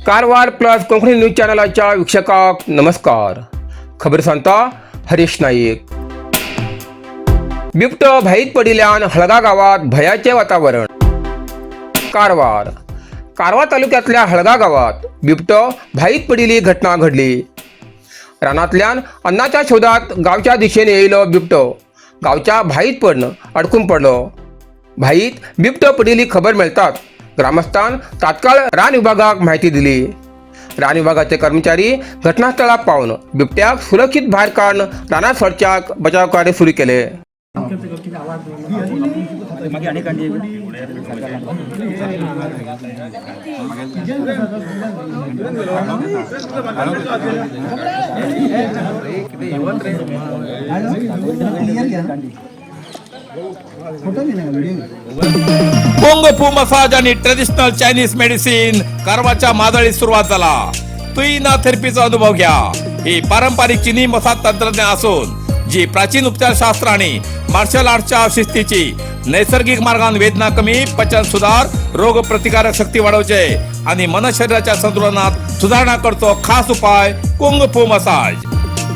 Karwar plus Konkani news चॅनलाच्या वीक्षकांक नमस्कार. खबर सांगता हरीश नाईक. बिबटो भाईत पडिल्ल्यान हळगा गावात भयाचे वातावरण. कारवार कारवार तालुक्यातल्या हळगा गावात बिबटो भाईत पडिल्ली घटना घडली. रानांतल्यान अन्नाच्या शोधात गावच्या दिशेने येयलो बिबटो गावच्या भाईत पडणं अडकून पडलो. भाईत बिबटो पडिल्ली खबर मेळटाच ग्रामस्थान तात्काळ रान विभागाक माहिती दिली. रान विभागाचे कर्मचारी घटनास्थळाक पावन बिबट्याक सुरक्षित भायर काडून रानात सोडच्याक बचाव कार्य सुरू केले. कोंग फू मसाज आणि ट्रेडिशनल चायनीज मेडिसिन कारवारच्या मादळीत सुरुवात झाला. तुईना थेरपीचा अनुभव घ्या. ही पारंपरिक चिनी मसाज तंत्रज्ञान असून जी प्राचीन उपचारशास्त्र आणि मार्शल आर्टच्या शिस्तीची नैसर्गिक मार्गान वेदना कमी, पचन सुधार, रोग प्रतिकारक शक्ती वाढवचे आणि मन शरीराच्या संतुलनात सुधारणा करतो खास उपाय कुंग फू मसाज.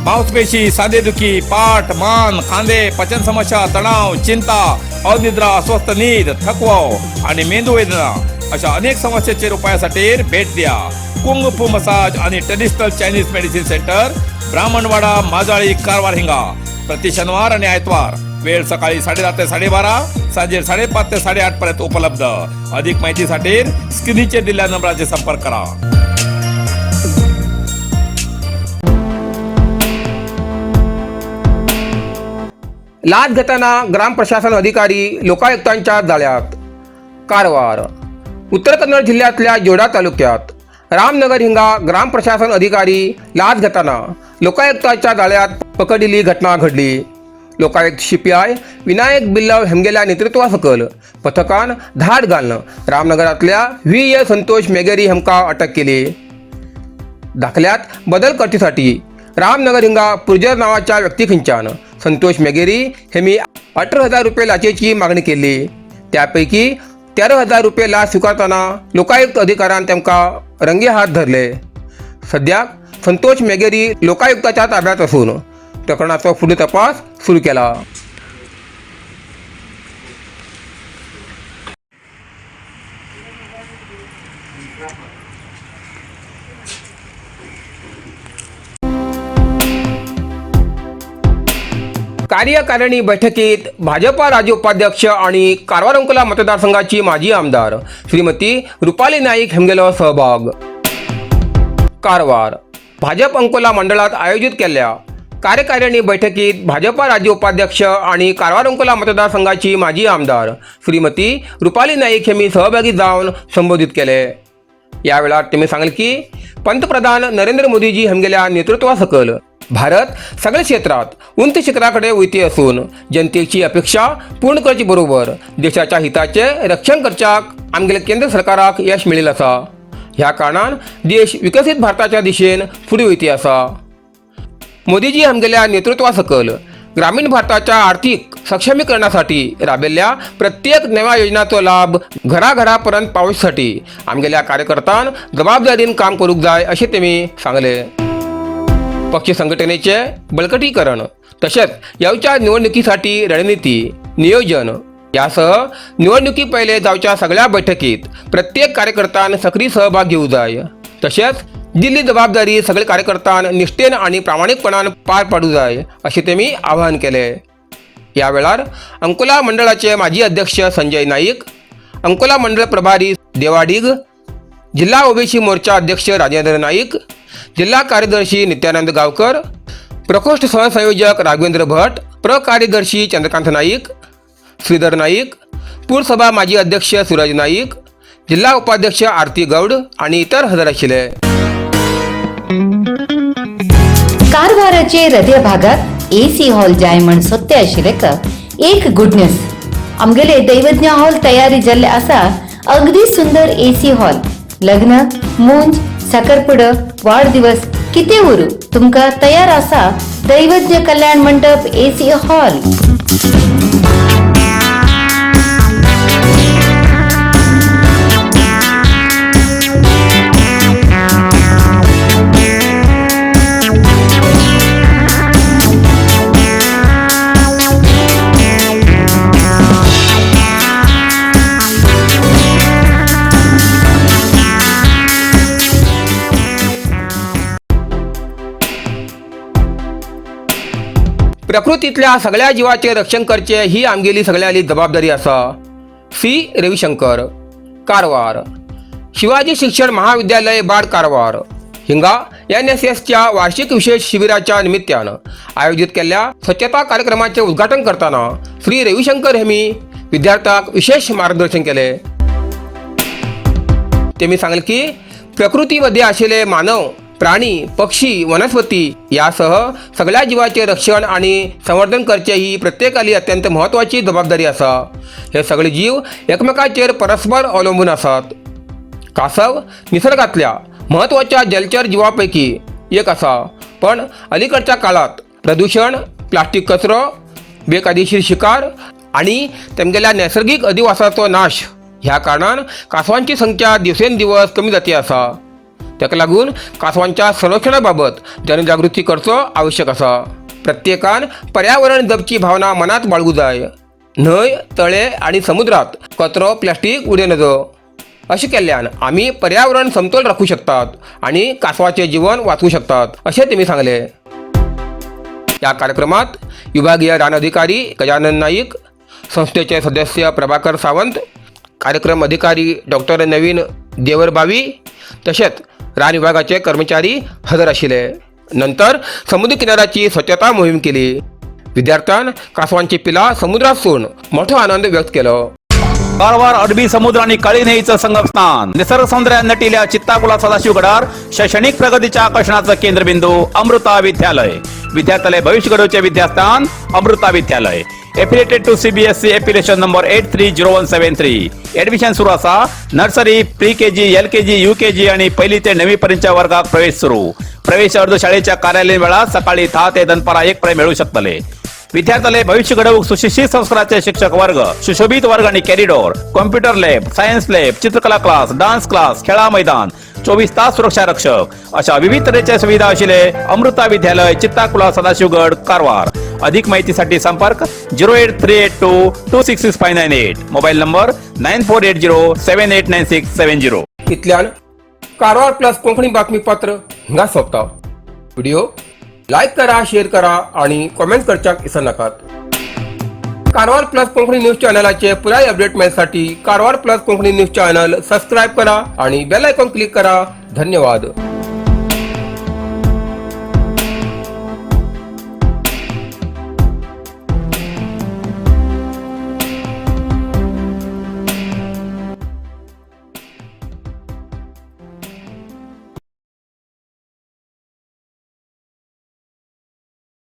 मांसपेशी, सांधेदुखी, पाठ, मान, खांदे, पचन समस्या, तणाव, चिंता, अनिद्रा, अस्वस्थ नीद, थकवा आणि मेंदू वेदना अशा अनेक समस्येचेर उपायासाठी भेट द्या कुंग फू मसाज आणि traditional Chinese medicine centre, Brahmanwada, Majali, Karwar हिंगा. प्रति शनिवार आणि आयतवार वेळ सकाळी 10:30 ते 12:30, सांजे 5:30 ते 8:30 पर्यंत उपलब्ध. अधिक माहितीसाठी स्क्रीनचे दिलेल्या नंबराचे संपर्क करा. लाच घेताना ग्रामप्रशासन अधिकारी लोकायुक्तांच्या जाळ्यात. कारवार उत्तर कन्नड जिल्ह्यातल्या जोडा तालुक्यात रामनगर हिंगा ग्रामप्रशासन अधिकारी लाच घेताना लोकायुक्ताच्या जाळ्यात पकडलेली घटना घडली. लोकायुक्त सीपीआय विनायक बिल्लव हेमगेल्या नेतृत्वासकल पथकान धाड घालून रामनगरातल्या व्ही ए संतोष मेगेरी हेमका अटक केली. दाखल्यात बदल करचेसाठी रामनगर हिंगा पुर्जर नावाच्या व्यक्ती खंयच्यान संतोष मेगेरी हेमी 18,000 रुपये लाचेची मागणी केली. त्यापैकी 13,000 रुपये लाच स्वीकारताना लोकायुक्त अधिकाऱ्यान तांकां रंगे हात धरले. सद्याक संतोष मेगेरी लोकायुक्ताच्या ताब्यात असून प्रकरणाचो फुडलो तपास सुरू केला. कार्यकारिणी बैठकीत भाजपा राज्य उपाध्यक्ष आणि कारवार अंकोला मतदारसंघाची माजी आमदार श्रीमती रुपाली नाईक हेमगेलो सहभाग. कारवार भाजप अंकोला मंडळात आयोजित केल्ल्या कार्यकारिणी बैठकीत भाजपा राज्य उपाध्यक्ष आणि कारवार अंकोला मतदारसंघाची माजी आमदार श्रीमती रुपाली नाईक यांनी सहभागी जाऊन संबोधित केले. या वेळात त्यांनी सांगले की पंतप्रधान नरेंद्र मोदीजी हमगेल्या नेतृत्वासकल भारत सगळ्या क्षेत्रात उंच शिखराकडे वयती असून जनतेची अपेक्षा पूर्ण करचे बरोबर देशाच्या हिताचे रक्षण करच्याक आमगेले केंद्र सरकाराक यश मेळिल्लें आसा. ह्या कारणान देश विकसीत भारताच्या दिशेन फुडें वयती आसा. मोदीजी हमगेल्या नेतृत्वासकल ग्रामीण भारताच्या आर्थिक सक्षमीकरणासाठी राबयल्ल्या प्रत्येक नव्या योजनाचो लाभ घराघरापर्यंत पावोवच्यासाठी आमगेल्या कार्यकर्त्यान जबाबदारीन काम करूंक जाय अशें तेमी सांगले. पक्ष संघटनेचे बळकटीकरण तसेच येवच्या निवडणुकीसाठी रणनीती नियोजन यासह निवडणुकी पहिले जावच्या सगळ्या बैठकीत प्रत्येक कार्यकर्त्यान सक्रिय सहभाग घेऊ जाय. तसेच दिल्ली जबाबदारी सगळे कार्यकर्त्यान निष्ठेन आणि प्रामाणिकपणान पार पाडू जाय अशें तेमी आवाहन केले. या वेळार अंकोला मंडळाचे माजी अध्यक्ष संजय नाईक, अंकोला मंडळ प्रभारी देवाडीग, जिल्हा ओबीसी मोर्चा अध्यक्ष राजेंद्र नाईक, जिल्हा कार्यदर्शी नित्यानंद गावकर, प्रकोष्ठ सहसंयोजक राघवेंद्र भट, प्रकार्यदर्शी चंद्रकांत नाईक, श्रीधर नाईक, पुरसभा माजी अध्यक्ष सूरज नाईक, जिल्हा उपाध्यक्ष आरती गौड आणि इतर हजर आशिल्ले. कारवाराचे हृदय भागात एसी हॉल जाय म्हण सोदते आशिल्ले का एक गुड न्यूज. आमगेले दैवज्ञ हॉल तयारी जाल्ले आसा. अगदी सुंदर एसी हॉल. लग्न, मुंज, साखरपुडो, वाढदिवस कितें उरू, तुमकां तयार आसा दैवज्ञ कल्याण मंडप एसी हॉल. प्रकृतीतल्या सगळ्या जिवाचे रक्षण करचे ही आमगेली सगळ्यांली जबाबदारी आसा. सी रविशंकर, कारवार. शिवाजी शिक्षण महाविद्यालय, बाड कारवार हिंगा एनएसएसच्या वार्षिक विशेष शिबिराच्या निमित्तानं आयोजित केल्ल्या स्वच्छता कार्यक्रमाचे उद्घाटन करताना श्री रविशंकर हेमी विद्यार्थ्यांक विशेष मार्गदर्शन केले. तेमी सांगले की प्रकृतीमध्ये आशिल्ले मानव, प्राणी, पक्षी, वनस्पती यासह सगळ्या जिवाचे रक्षण आणि संवर्धन करचे ही प्रत्येकाली अत्यंत महत्वाची जबाबदारी आसा. हे सगळे जीव एकमेकाचेर परस्पर अवलंबून आसात. कासव निसर्गातल्या महत्वाच्या जलचर जिवापैकी एक आसा, पण अलीकडच्या काळात प्रदूषण, प्लास्टीक कचरो, बेकायदेशीर शिकार आणि तेमगेल्या नैसर्गिक अधिवासाचो नाश ह्या कारणान कासवांची संख्या दिवसेंदिवस कमी जाती आसा. ताका लागून कासवांच्या संरक्षणा बाबत जनजागृती करचो आवश्यक आसा. प्रत्येकान पर्यावरण जपची भावना मनात बाळगू जाय. न्हंय, तळे आणि समुद्रात कचरो, प्लास्टीक उडय नजो. अशें केल्ल्यान आमी पर्यावरण समतोल राखू शकतात आणि कासवाचे जीवन वाचवू शकतात, अशें तेमी सांगले. या कार्यक्रमात विभागीय रान अधिकारी गजानन नाईक, संस्थेचे सदस्य प्रभाकर सावंत, कार्यक्रम अधिकारी डॉक्टर नवीन देवरबावी तशेंच रान विभागाचे कर्मचारी हजर आशिल्ले. नंतर समुद्र किनाऱ्याची स्वच्छता मोहीम केली. विद्यार्थ्यान कासवांची पिला समुद्रात सोडून मोठो आनंद व्यक्त केलो. कारवार अरबी समुद्र आणि काळी न्हंयीचं संगमस्थान, निसर्ग सौंदर्यात नटिल्या चित्ताकुला सदाशिवगडार शैक्षणिक प्रगतीच्या आकर्षणाचं केंद्रबिंदू अमृता विद्यालय. विद्यार्थ्यालय भविष्य घडवचे विद्यास्थान अमृता विद्यालय. Affiliated to CBSE, affiliation number 830173. Admission सुरू असा. Nursery, pre KG, LKG, UKG आणि पहिली ते नववी पर्यंतच्या वर्गात प्रवेश सुरू. प्रवेश अर्ज शाळेच्या कार्यालयीन वेळात सकाळी 10 ते दनपारा 1 पर्यंत मिळू शकतले. विद्यार्थ्याला भविष्य घडवूक सुशिक्षित संस्काराचे शिक्षक वर्ग, सुशोभित वर्ग आणि corridor, computer lab, science lab, चित्रकला क्लास, डान्स क्लास, खेळा मैदान, 24 तास सुरक्षा रक्षक अशा विविध तऱ्हेच्या सुविधा असलेले अमृता विद्यालय, चित्ताकुला, सदाशिवगड, कारवार. अधिक माहितीसाठी संपर्क 08382266598, mobile number 9480789670. इतल्यान कारवार प्लस कोंकणी बातमीपत्र हिंगा सोंपता. व्हिडिओ लायक करा, शेअर करा आणि कॉमेंट करच्याक विसरनाकात. कारवार प्लस कोंकणी न्यूज चॅनलाचे पुराय अपडेट मेळसाठी Karwar plus Konkani news channel subscribe करा आणि बेल आयकॉन क्लिक करा. धन्यवाद.